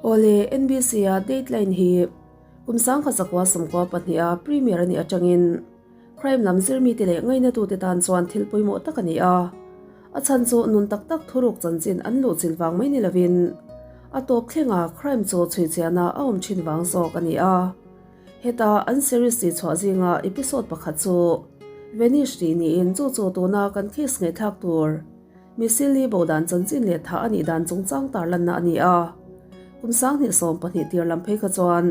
Awle, NBC-a Dateline hi kum 1992 a premiere a nih atangin crime lam zirmite leh ngainatute tan chuan thil pawimawh tak a ni a. A chhan chu nun tak tak thuruk chanchin an luhchilh vang mai ni lovin a tawp thlenga crime chu chhuichiahna a awm thin vang zawk a ni a. Heta an series tih chhuah zinga episode pakhat chu Vanish tih niin chu chu tuna kan case ngaihthlak tur Misili bo dan chanchin leh thah a nih dan chungchang tarlanna a ni a. Kum 2012 tir lam phei kha chuan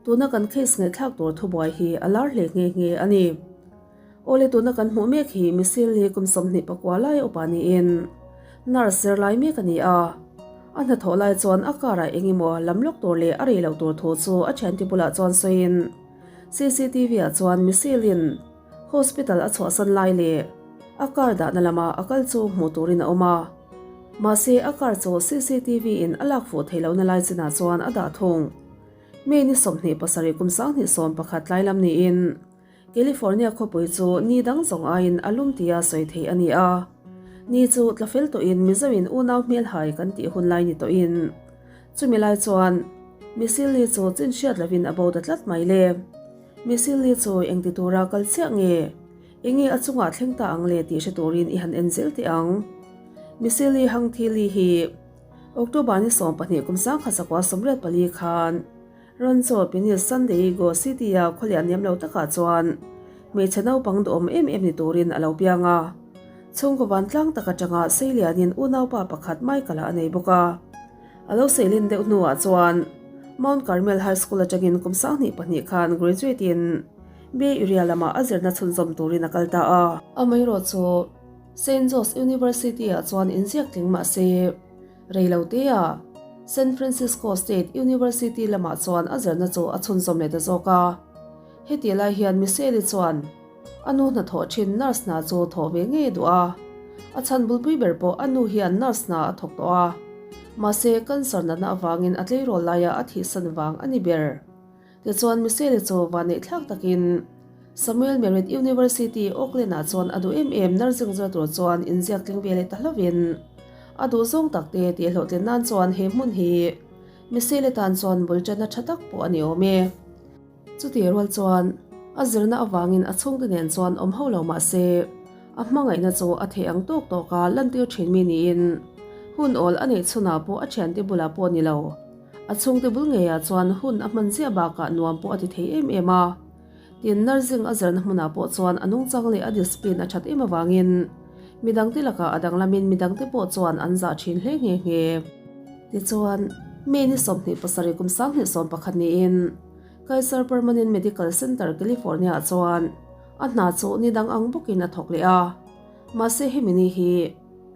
tuna kan case ngaihthlak tur thubuai hi a lar hle nghe nghe a ni. Awle tuna kan hmuh mek hi Misili kum 29 lai upa niin nurse zirlai mek a ni a. A hnathawh lai chuan a car ah engemaw lam lawk tur leh a rei loh tur thu chu a thiante bulah chuan sawiin CCTV ah chuan Misilin Hospital a chhuahsan lai leh a car dahna lama a kal chu hmuh turin a awm a. Mahse a car chu CCTV in a lak fuh theih lohna lai chinah chuan a dah thung. May ni 27 kum 2011 tlai lam niin California khawpui chu ni dang zawng aiin a lum tia sawi theih a ni a. Ni chu tla fel tawhin Mizoin unau hmelhai kan tih hun lai ni tawhin chumi lai chuan Misilli chu chin hriat lovin a bo ta tlat mai le. Misilli chu engti tura kal chiah nge? Enge a chungah thleng ta ang le tih hre turin i han en zel teh ang. Misilli Hangthili hi October ni 12 kum 1984 khan Rancho Pinis San Diego City-a khawlian niam lo takah chuan hmeichhe naupang duhawm em em ni turin a lo piang a. Chhungkaw vantlang tak atanga seilianin unaupa pakhat Michael-a a nei bawk a. A lo seilin deuh hnuah chuan Mount Carmel High School atangin kum 2002 khan graduate-in Bay Area lamah a zirna chhunzawm turin a kal ta a. Amaherawhchu, Saint Joe's University-ah chuan inziak tling mah se, Reilotea San Francisco State University lamah chuan a zirna chu a chhunzawm leh ta zawk a. Heti lai hian Michelle-i chuan a nu hnathawh thin nurse hna chu thawh ve ngei a duh a. A chhan bulpui ber pawh a nu hian nurse hna a thawk tawh a. Mahse, cancer natna avangin a tleirawl laia a thihsan vang a ni ber. Tichuan Michelle chu vanneih thlak takin Samuel Merritt University, Auckland ah chuan a duh em em nursing zir tur chuan inziak tling ve leh ta hlauhin a duh zawng tak te tih hlawhtlin nan chuan he hmun hi Michelle tan chuan bul tanna tha tak pawh a ni awm e. Chutih rual chuan a zirna avangin a chhungte nen chuan awm ho lo mah se a hmangaihna chu a theih ang tawk tawka lantir thin mi niin hun awl a neih chhunah pawh a thiante bulah pawh ni lo. A chhungte bul ngeiah chuan hun a hman ziah bakah nuam pawh a ti thei em em a. Tin, nursing a zirna hmunah pawh chuan a nungchang leh a discipline a that em avangin midangte lakah a danglamin midangte pawh chuan an zah thin hle nghe nghe. Tichuan, May ni 27 kum 2011 niin Kaiser Permanent Medical Center, California-ah chuan a hna chu ni dang ang bawkin a thawk leh a. Mahse hemi ni hi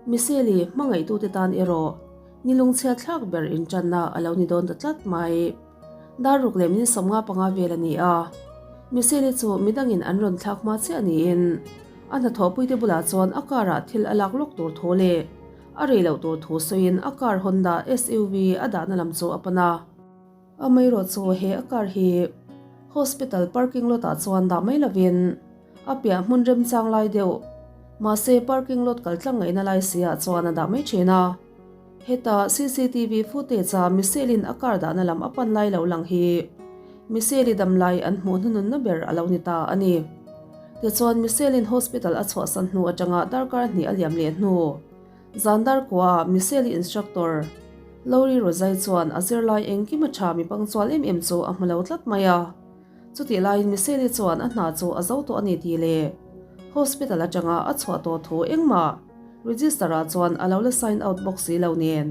Michelle-i hmangaihtute tan erawh Ni lungchhiat thlak ber inṭanna a lo ni dawn ta tlat mai. Dar ruk leh min 55 vel a ni a. Michelle-i chu midangin an rawn thlak hma chiah niin a hnathawhpuite bulah chuan a car-ah thil a lak lawk tur thu leh a rei loh tur thu sawiin a car Honda SUV a dahna lam chu a pan a. Amaherawh chu he a car hi hospital parking lot-ah chuan dah mai lovin a piah hmun remchang lai deuh mahse parking lot kal tlang ngaihna lai si-ah chuan a dah mai thin a. Heta CCTV footage a Michelle-in a car dahna lam a pan lai lo lang hi Michelle-i dam lai an hmuh hnununna ber a lo ni ta a ni. Tichuan Michelle-in hospital a chhuahsan hnu atanga darkar hnih a liam leh hnu zan dar kua ah Michelle-i instructor Lori Rozai chuan a zirlai engkim a tha mi pangchual em em chu a hmu lo tlat mai a. Chutih laiin Michelle-i chuan a hna chu a zo tawh a ni tih leh hospital atanga a chhuah tawh thu engmah register ah chuan a lo la sign out bawk si lo nen.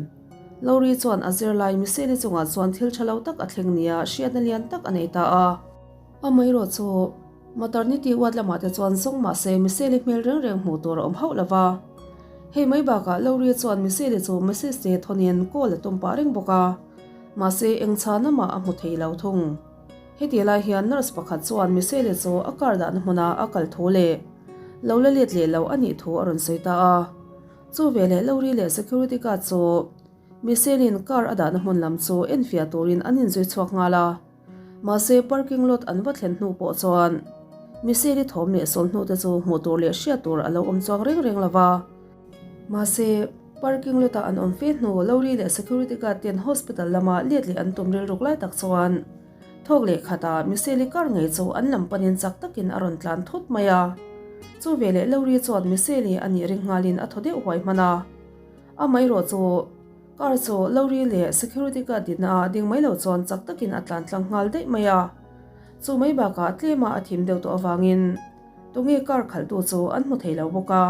Lori chuan a zirlai Michelle-i chungah chuan thil tha lo tak a thleng nia hriatna lian tak a nei ta a. Amaherawh chu maternity ward lamah te chuan zawng mah se Michelle-i hmel reng reng hmuh tur a awm hauh lo va. Hei mai bakah Lori chuan Michelle-i chu message te thawnin call a tum pah reng bawk a, mahse eng chhana mah a hmu thei lo thung. Heti lai hian nurse pakhat chuan Michelle chu a car dahna hmuna a kal thu leh lo la let leh lo a nih thu a rawn sawi ta a. Chu veleh Lori leh security guard chu Michelle-in car a dahna hmun lam chu enfiah turin an inzui chhuak nghal a. Mahse parking lot an va thlen hnu pawh chuan Michelle-i thawm leh sawl hnu te chu hmuh tur leh hriat tur a lo awm chuang reng reng lo va. Mahse. Parking lot ah an awm fe hnu Lowry leh security guard ten hospital lama let leh an tum rilruk lai tak chuan thawk leh khatah Michelle-i car ngei chu an lam panin chak takin a rawn tlan thut mai a. Chu veleh Lowry chuan Michelle-i a nih ring nghalin a thaw deuh huai hman a. Amaherawh chu car chu Lowry leh security guard dinna ah ding mai lo chuan chak takin a tlan tlang nghal daih mai a. Chu mai bakah tlema a thim deuh tawh avangin Tunge car khalhtu chu an hmu thei lo bawk a.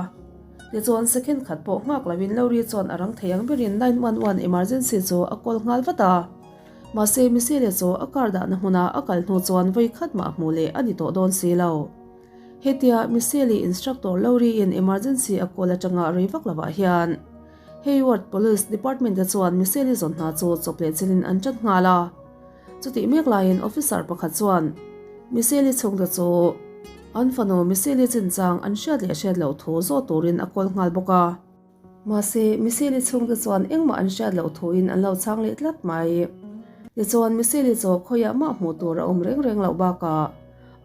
Tichuan second khat pawh nghak loin Lowry chuan a rang thei ang berin 911 emergency chu a call nghal vat a. Mahse Michelle chu a car dahna hmuna a kal hnu chuan vawi khat mah hmuh leh a ni tawh dawn si lo. Hetia Michelle-i instructor Lowry-in emergency a call atanga rei vak lovah hian Hayward Police Department te chuan Michelle-i zawn hna chu chawp leh chilin an tan nghal a. Chutih mek laiin officer pakhat chuan Michelle-i chhungte chu an fanu Michelle-i chinchang an hriat leh hriat loh thu zawt turin a kawl nghal bawk a. Mahse, Michelle-i chhungte chuan engmah an hriat loh thuin an lo chhang leh tlat mai. Tichuan, Michelle-i chu khawiah mah hmuh tur a awm reng reng loh bakah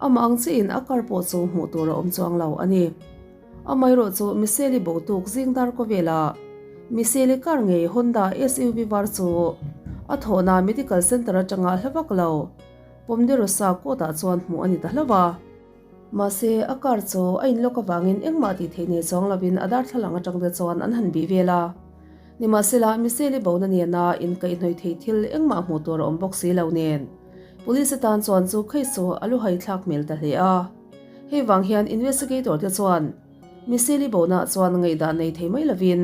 amah ang chiahin a car pawh chu hmuh tur a awm chuang lo a ni. Amaherawh chu Michelle-i bo tuk zing dar kawvelah Michelle-i car ngei Honda SUV var chu a thawhna Medical Centre atanga hla vak lo Ponderosa court-ah chuan hmuh a ni ta hlauh a. Mahse, a car chu a inlock avangin engmah tih theih nei chuang lovin a darthlalang atang te chuan an han bih vel a. Nimahsela, Michelle-i bona nena inkaihhnawih thei thil engmah hmuh tur a awm bawk si lo nen, Police atan chuan chu case chu a luhai thlak hmel ta hle a. Hei vang hian investigator te chuan Michelle-i bona chuan ngaihdah nei thei mai lovin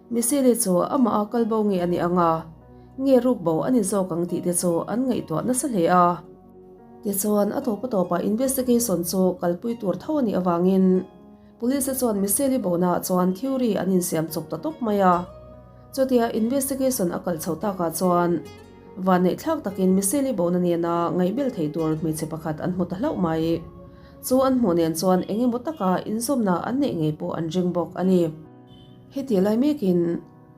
Michelle-i chu amah a kal bo nge a nih ang a, nge ruk bo a ni zawk ang tih te chu an ngaihtuah nasa hle a. Tichuan a tawp a tawpah investigation chu kalpui tur tho a nih avangin Police te chuan Michelle-i bona chuan theory an insiam chawp ta tawp mai a. Chutia investigation a kal chho takah chuan Vanneih thlak takin Michelle-i bona nena ngaihbel thei tur hmeichhe pakhat an hmu ta hlauh mai. Chu an hmuh nen chuan eng emaw taka inzawmna an neih ngei pawh an ring bawk a ni. Heti lai mekin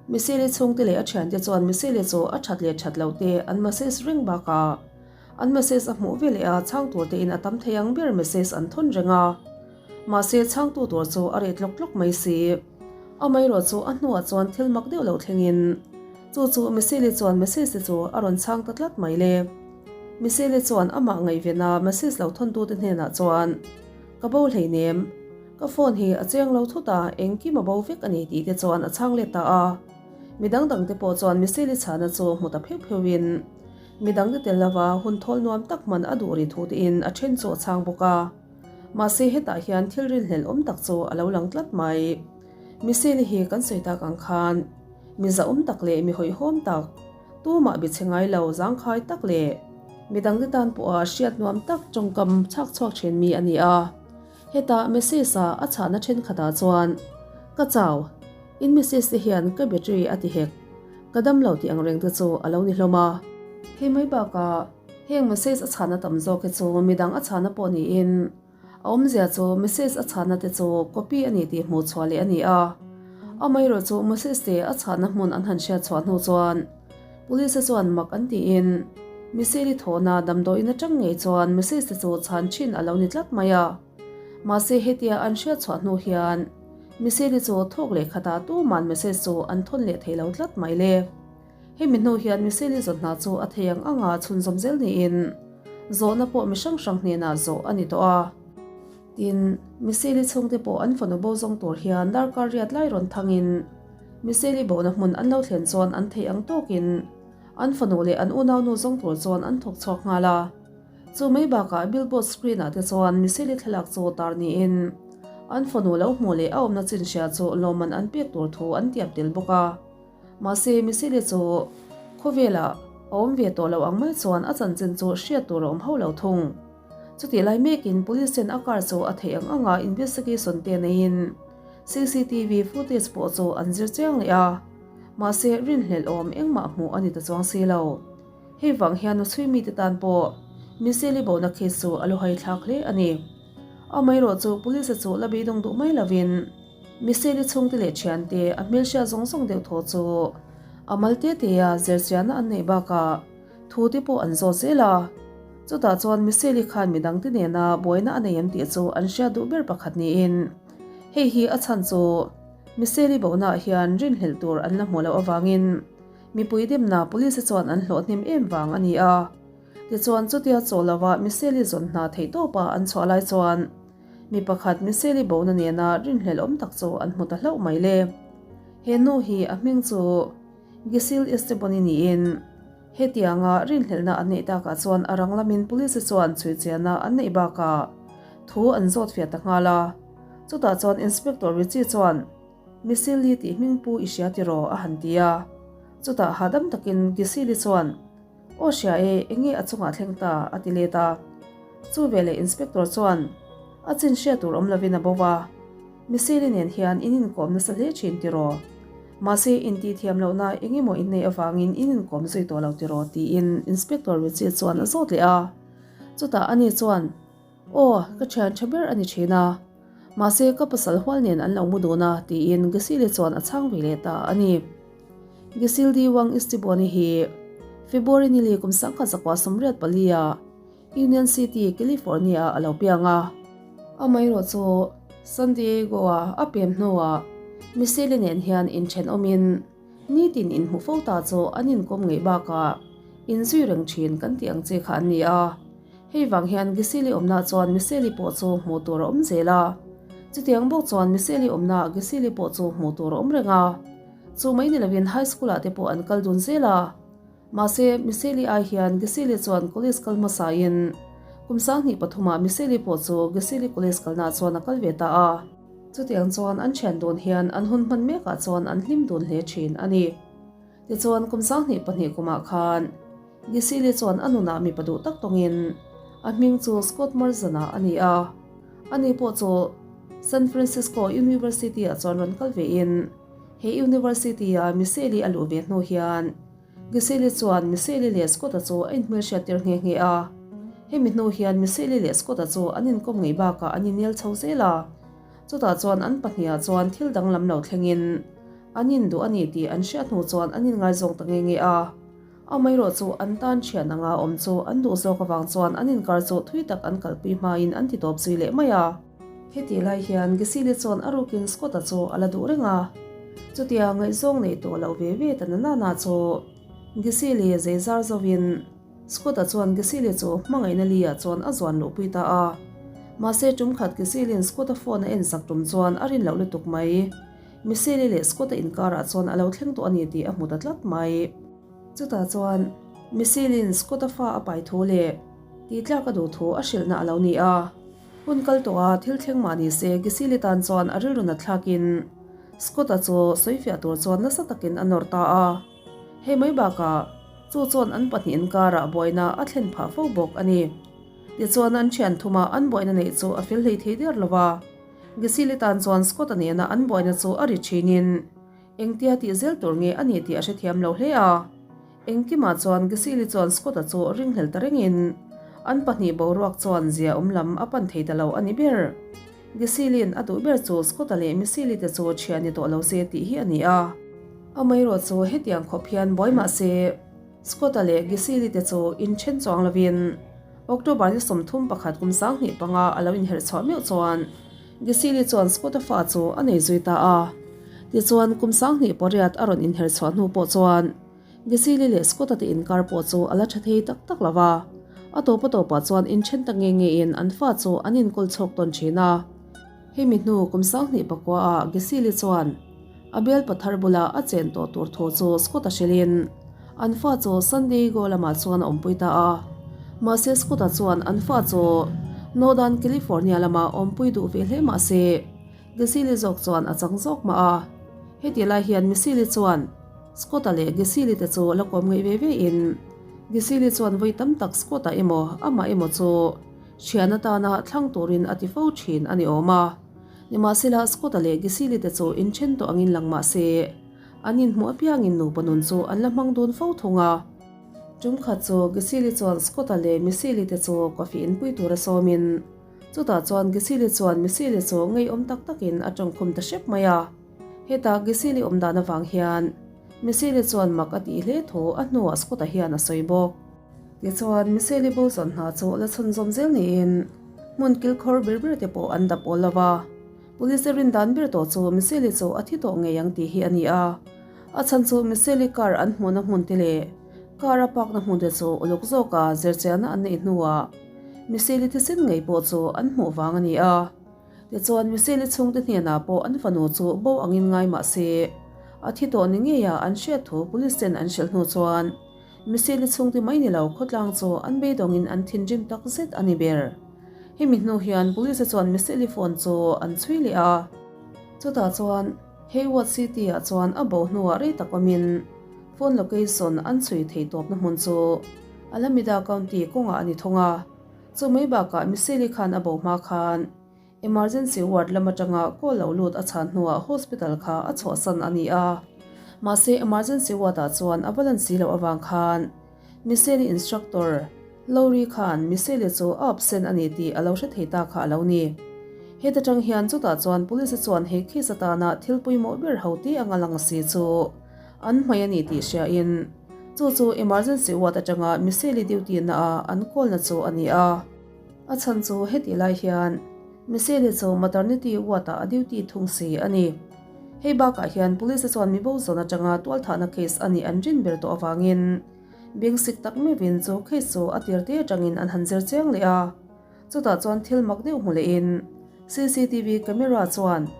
Michelle-i chhungte leh a thiante chuan Michelle-i chu a that leh that loh te an message reng bakah an message a hmuh veleh a chhang tur tein a tam thei ang ber message an thawn reng a. Mahse chhangtu tur chu a reh tlawk tlawk mai si. Amaherawh chu a hnuah chuan thil mak deuh lo thlengin chu chu Michelle-i chuan message te chu a rawn chhang ta tlat mai le. Michelle-i chuan amah ngaihvena message lo thawntute hnenah chuan, Ka bo hleinem, ka phone hi a cheng lo thut a, engkim a bo vek a ni tih te chuan a chhang let ta a. Midang dangte pawh chuan Michelle-i chhana chu hmu ta pheuh pheuhin midangte tel lova hun thawl nuam tak hman a duh ri thu tein a then chu a chhang bawk a. Mahse hetah hian thil rinhlelh awm tak chu a lo lang tlat mai. Michelle hi kan sawi tak ang khan mi zahawm tak leh mi hawihhawm tak, tumah bi chhe ngai lo zangkhai tak leh midangte tan pawha hriat nuam tak tawngkam chhak chhuak thin mi a ni a. Hetah message-a a chhahna thenkhatah chuan, Ka chau, in message te hian ka battery a ti hek, ka dam lo tih ang reng te chu a lo ni hlawm a. Hei mai bakah Heng message a chhana tam zawk hi chu midang a chhana pawh niin a awmzia chu message a chhana te chu copy a ni tih hmuh chhuah leh a ni a. Amaherawh chu message te a chhana hmun an han hriat chhuah hnu chuan police te chuan mak an tiin Michelle-i thawhna damdawiin atang ngei chuan message te chu chhan thin a lo ni tlat mai a. Mahse hetia an hriat chhuah hnu hian Michelle-i chu thawk leh khatah tuman message chu an thawn leh thei lo tlat mai le. Hemi hnu hian Michelle-i zawhna chu a thei ang anga chhunzawm zel niin zawhna pawh mi hrang hrang hnenah zawh a ni tawh a. Tin, Michelle-i chhungte pawh an fanu bo zawng tur hian darkar riat lai rawn thangin Michelle-i bona hmun an lo thlen chuan an theih ang tawkin an fanu leh an unaunu zawng tur chuan an thawk chhuak nghal a. Chu mai bakah billboard screen ah te chuan Michelle-i thlalak chu tar niin an fanu lo hmuh leh a awmna chin hria chu lawmman an pek tur thu an tiam tel bawk a. Mahse, Michelle chu khawvelah a awm ve tawh lo ang mai chuan a chanchin chu hriat tur a awm hauh lo thung. Chutih lai mekin police ten a car chu a theih ang anga investigation te neiin CCTV footage pawh chu an zir chiang leh a. Mahse, rinhlelh awm engmah hmuh a ni ta chuang si lo. Hei vang hian nuchhui mite tan pawh Michelle-i bona case chu a luhai thlak hle a ni. Amaherawhchu police chu la beidawng duh mai lovin, Michelle-i chhungte leh thiante a hmelhriat zawng zawng deuh thaw chu a mal te te a zirchiahna an neih bakah thu te pawh an zawt zel a. Chutah chuan Michelle-i khan midangte nena buaina a nei em tih chu an hriat duh ber pakhat niin hei hi a chhan chu. Miseli bohnaah hian rinhlelh tur an la hmuh loh avangin mipui demna police chuan an hlawh hnem em vang a ni a. Tichuan chutia chaw lova Miseli zawn hna theih tawpa an chhuah lai chuan mi pakhat Miseli bohna nena rinhlelh awm tak chu an hmu ta hlauh mai le. He nu hi a hming chu Gisil Esteboni niin Hetianga rinhlelhna an neih takah chuan a rang lamin police chuan chhuichiahna an neih bakah thu an zawt fiah ta nghal a. Chutah chuan Inspector Richie chuan, Misili tih hming pu i hria tiraw? a han ti a. Chutah hahdam takin Gisili chuan, Aw hria e, enge a chungah thleng ta? a ti let a. Chu veleh Inspector chuan, A chin hria tur awm lovin a bo va. Miseli nen hian in inkawm nasa hle thin tiraw? Mahse intihthiam lohna eng emaw in neih avangin in inkawm zui tawh lo tiraw? tiin Inspector Richie chuan a zawt leh a. Chutah ani chuan, Aw, ka thian tha ber a ni thin a. Mahse ka pasal hual nen an lo mu dun a, tiin Gisili chuan a chhang ve leh ta a ni. Gisildi Wang Istiboni hi February nili kum 1984 ah Union City, California-ah a lo piang a. Amaherawh chu San Diego-a a pem hnuah Michelle nen hian inthenawmin nitin inhmu fo ta chu an inkawm ngei bakah inzui reng thin kan tih ang chi kha an ni a. Hei vang hian Gisele awmnaah chuan Michelle pawh chu hmuh tur a awm zel a. Chutiang bawk chuan Michelle awmnaah Gisele pawh chu hmuh tur a awm reng a. Chu mai ni lovin high school-ah te pawh an kal dun zel a. Mahse, Miseli ai hian Gisele chuan college kal hmasain kum 2003 ah Miseli pawh chu Gisele college kalnaah chuan a kal ve ta a. Chutiang chuan an thian dun hian an hun hman mekah chuan an hlim dun hle thin a ni. Tichuan kum 22 kumah khan Gisele chuan a nunah mipa duh tak tawngin a hming chu Scott Marzana a ni a. Ani pawh chu San Francisco University-ah chuan rawn kal vein he university-a Miseli a luh ve hnu hian Gisele chuan Michelle leh Scott-a chu a inhmelhriat tir nghe nghe a. Hemi hnu hian Michelle leh Scott-a chu an inkawm ngei bakah an inel chho zel a. Chutah chuan an pahniha chuan thil danglam lo thlengin an induh a ni tih an hriat hnu chuan an inngaizawng ta nghe nghe a. Amaherawh chu an tan thian anga awm chu an duh zawk avang chuan an inkar chu thui tak an kalpui hmain an ti tawp zui leh mai a. Hetih lai hian Gisele chuan a rukin Scott-a chu a la duh reng a. Chutia ngaihzawng neih tawh loh ve ve ta na nana chu Gisele zei zar zovin Scott-a chuan Gisele chu hmangaihna li-ah chuan a zuan luhpui ta a. Mahse tum khat Gisele-in Scott-a phone a en sak tum chuan a rin loh lutuk mai. Misele leh Scott-a inkarah chuan a lo thleng tawh a ni tih a hmu ta tlat mai. Chutah chuan Misele-in Scott-a fa a pai thu leh tihtlak a duh thu a hrilhna a lo ni a. Hun kal tawh a, thil thleng mah ni se, Gisili tan chuan a rilru nat thlakin Scott-a chu sawifiah tur chuan nasa takin a nawr ta a. Hei mai bakah, chu chuan an pahnih inkarah buaina a thlen phah fo bawk a ni. Tichuan an thian thuma an buaina neih chu a fel hlei thei der lo va. Gisili tan chuan Scott-a nena an buaina chu a ri thinin engtia tih zel tur nge a ni tih a hrethiam lo hle a. Engkimah chuan Gisili chuan Scott-a chu ringhlel ta rengin an pahnih boruak chuan zia awm lam a pan thei ta lo a ni ber. Gisili'n a duh ber chu Scott-a leh Misili te chu thian ni tawh lo se tih hi a ni a. Amaherawh chu hetiang khawp hian buai mah se Scott-a leh Gisili te chu inthen chuang lovin October ni 31 kum 2005 a lo inherh chhuah meuh chuan Gisili chuan Scott-a fa chu a nei zui ta a. Tichuan kum 2008 a rawn inherh chhuah hnu pawh chuan Gisili leh Scott-a te inkar pawh chu a la tha thei tak tak lo va, a tawp a tawpah chuan inthen ta nge ngein an fa chu an inkawl chhawk tawn thin a. Hemi hnu kum 2009 ah Gisili chuan a bial pathar bula a chen tawh tur thu chu Scott-a hrilhin an fa chu San Diego lamah chuan a awmpui ta a. Mahse Scott-a chuan an fa chu Northern California lamah awmpui duh ve hle mahse Gisili zawk chuan a chang zawk mah a. Heti lai hian Misili chuan Scott-a leh Gisili te chu la kawm ngaih ve ve in Gisili chuan vawi tam tak Scott-a emaw amah emaw chu thian atana thlang turin a ti fo thin a ni awm a. Nimahsela Scott-a leh Gisili te chu inthen tawh angin lang mah se an inhmuh apiangin nupa nun chu an la hmang dun fo thung a. Tum khat chu Gisili chuan Scott-a leh Misili te chu coffee inpui tura sawmin chutah chuan Gisili chuan Misili chu ngeiawm tak takin a tawngkhum ta hrep mai a. Heta Gisili awm dan avang hian Miseli chuan mak a tih hle thu a hnuah Scott-a hian a sawi bawk. Tichuan, Miseli bo zawn hna chu la chhunzawm zel niin hmun kilkhawr ber ber te pawh an dap awl lo va. Police rin dan ber tawh chu Michelle-i chu a thi tawh ngei ang tih hi a ni a. A chhan chu Michelle-i car an hmuhna hmun te leh car a park na hmun te chu uluk zawka zirchiahna an neih hnuah Michelle-i thisen ngei pawh chu an hmuh vang a ni a. Tichuan Michelle-i chhungte hnenah pawh an fanu chu bo angin ngai mah se a thi tawh ni ngeia an hriat thu police ten an hrilh hnu chuan Michelle-i chhungte mai ni lo khawtlang chu an beidawngin an thinrim tak zet a ni ber. Hemi hnu hian police chuan Michelle-i phone chu an chhui leh a. Chutah chuan Hayward City-ah chuan a bo hnuah rei tak awmin phone location an chhui thei tawpna hmun chu Alameda County kawngah a ni thung a. Chu mai bakah Michelle-i khan a bo hma khan Emergency ward lam atanga call lo lut a chhan hnuah hospital kha a chhuahsan a ni a. Mahse emergency ward ah chuan a va lan si loh avang khan Michelle-i instructor Lowry khan Michelle-i chu a absent a ni tih a lo hre thei ta kha a lo ni. Heta tang hian chutah chuan police chuan he case atana thil pawimawh ber ho te anga lang si chu an hmai a ni tih hriain chu chu emergency ward atanga Michelle-i duty na a an call na chu a ni a. A chhan chu hetih lai hian Michelle chu maternity ward-ah a duty thung si a ni. Hei bakah hian police chuan mi bo zawn atanga tualthahna case a nih an rin ber tawh avangin bengsik tak meuhin chu case chu a tir te atangin an han zir chiang leh a. Chutah chuan thil mak deuh hmu lehin CCTV camera chuan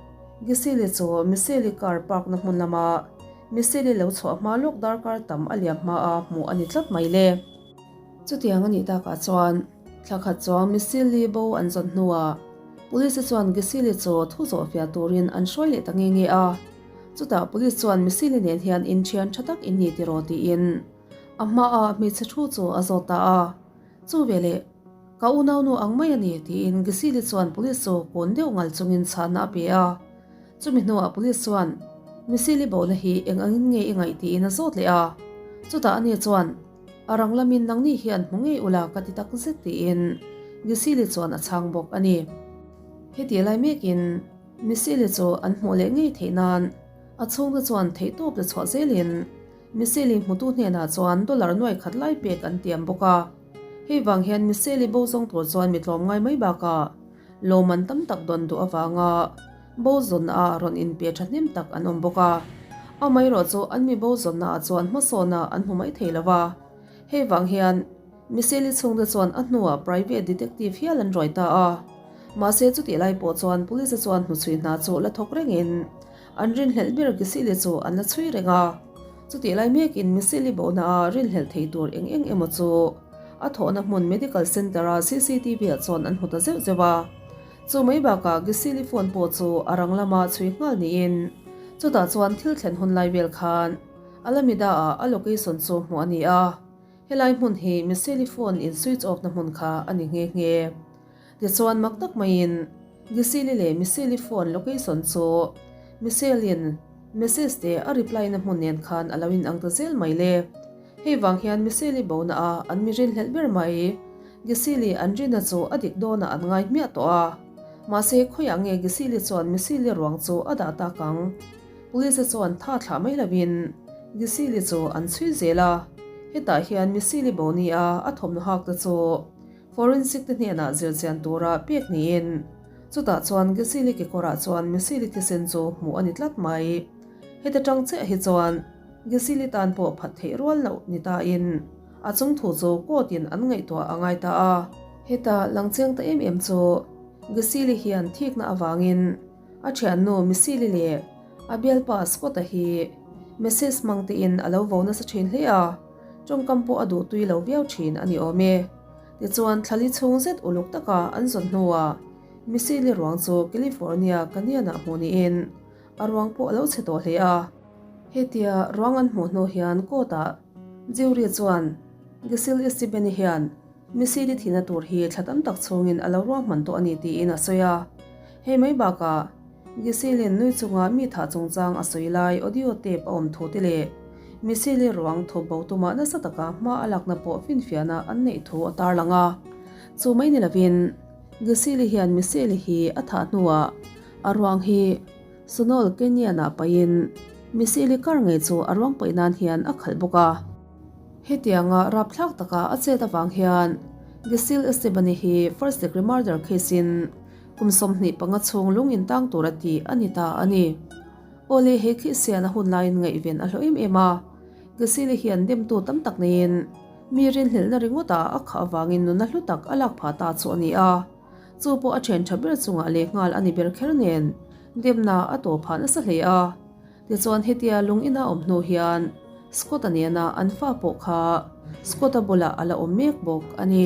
Gisele chu Michelle car park-na hmun lama Michelle lo chhuah hma lawk darkar tam a liam hmaa hmuh a ni tlat mai le. Chutiang a nih takah chuan thla khat chuang Misili bo an zawn hnuah Police chuan Gisili chu thu zawh fiah turin an hruai leh ta nge nge a. Chutah Police chuan Misili nen hian inthian tha tak in ni tiraw tiin a hmaah hmeichhe thu chu a zawt ta a. Chu veleh ka unaunu ang mai a ni tiin Gisili chuan Police chu kawn deuh ngal chungin chhahna a pe a. Chumi hnuah Police chuan Misili bona hi eng angin nge i ngaih tiin a zawt leh a. Chutah ani chuan A rang lamin nangni hian hmu ngei ula ka ti tak zet tiin Misili chuan a chhang bawk a ni. Heti lai mekin Misili chu an hmuh leh ngei theih nan a chhungte chuan theihtawp la chhuah zelin Misili hmutu hnenah chuan dollar nuai khat lai pek an tiam bawk a. Hei vang hian Misili bo zawng tur chuan mi tlawm ngai mai bakah lawmman tam tak dawn duh avanga bo zawnna ah rawn inpe thahnem tak an awm bawk a. Amaherawh chu an mi bo zawnna ah chuan hmasawna an hmu mai thei lo va. Hei vang hian Michelle-i chhungte chuan a hnuah private detective hial an ruai ta a. Mahse chutih lai pawh chuan police chuan hnuchhui hna chu la thawk rengin an rinhlelh ber Gisile chu an la chhui reng a. Chutih lai mekin Michelle-i bona ah rinhlelh thei tur eng eng emaw chu a thawhna hmun medical centre-a CCTV ah chuan an hmu ta zeuh zeuh a. Chu mai bakah Gisili phone pawh chu a rang lama chhui nghal niin chutah chuan thil thlen hun lai vel khan Alameda ah a location chu hmuh a ni a, helai hmun hi Misili phone in switch off na hmun kha a ni nghe nghe. Tichuan mak tak maiin Gisili leh Misili phone location chu Michelle-in message te a reply na hmun nen khan a lo inang ta zel mai le. Hei vang hian Michelle-i bona a an mi rinhlelh ber mai. Gisili an rina chu a dik dawnah an ngai hmiah tawh a. Mahse khawiah nge Gisili chuan Michelle-i ruang chu a dah tak ang? Police chuan tha thlah mai lovin Gisili chu an chhui zel a. Hetah hian Michelle-i bo nia a thawmhnaw hak te chu forensic te hnenah zirchian tura pek niin chutah chuan Gisili kekawrah chuan Michelle-i thisen chu hmuh a ni tlat mai. Heta tang chiah hi chuan Gisili tan pawh phat theih rual loh ni tain a chung thu chu court in an ngaihtuah a ngai ta a. Heta lang chiang ta em em chu Gisili hian thikna avangin a thiannu Misili leh a bialpa Scott-a hi message hmang tein a lo vo nasa thin hle a, tawngkam pawh a duh tui lo viau thin a ni awm e. Tichuan thlali chhung zet uluk taka an zawn hnuah Misili ruang chu California Canyon-ah hmuh niin a ruang pawh a lo chhe tawh hle a. Hetia ruang an hmuh hnu hian court-ah jury chuan Gisil Istibeni hian Misili thihna tur hi thla tam tak chhungin a lo ruahman tawh a ni tiin a sawi a. Hei mai bakah Gisilin nui chunga mi thah chungchang a sawi lai audio tape a awm thu te leh Misili ruang thup bo tumah nasa taka hma a lakna pawh finfiahna an neih thu a tarlang a. Chu mai ni lovin Gisili hian Misili hi a thah hnuah a ruang hi Sunol Kenyan-ah pahin Misili kar ngei chu a ruang paih nan hian a khalh bawk a. Hetianga rapthlak taka a chet avang hian Gisil Estebani hi first degree murder case-in Kum 25 chhung lung in tang tura tih a ni ta a ni. Awle he khi sian a hun laiin ngaihven a hlawh em em a. Gesile hian demtu tam tak neiin mi rinhlelhna ringawt ah a khah avangin nuna hlu tak a lak phah ta chu a ni a. Chu pawh a then tha ber chungah lehnghal a ni ber kher nen demna a tawh phah nasa hle a. Tichuan hetia lung ina awm hnu hian Scott-a nena an fa pawh kha Scott-a bulah a la awm mek bawk a ni.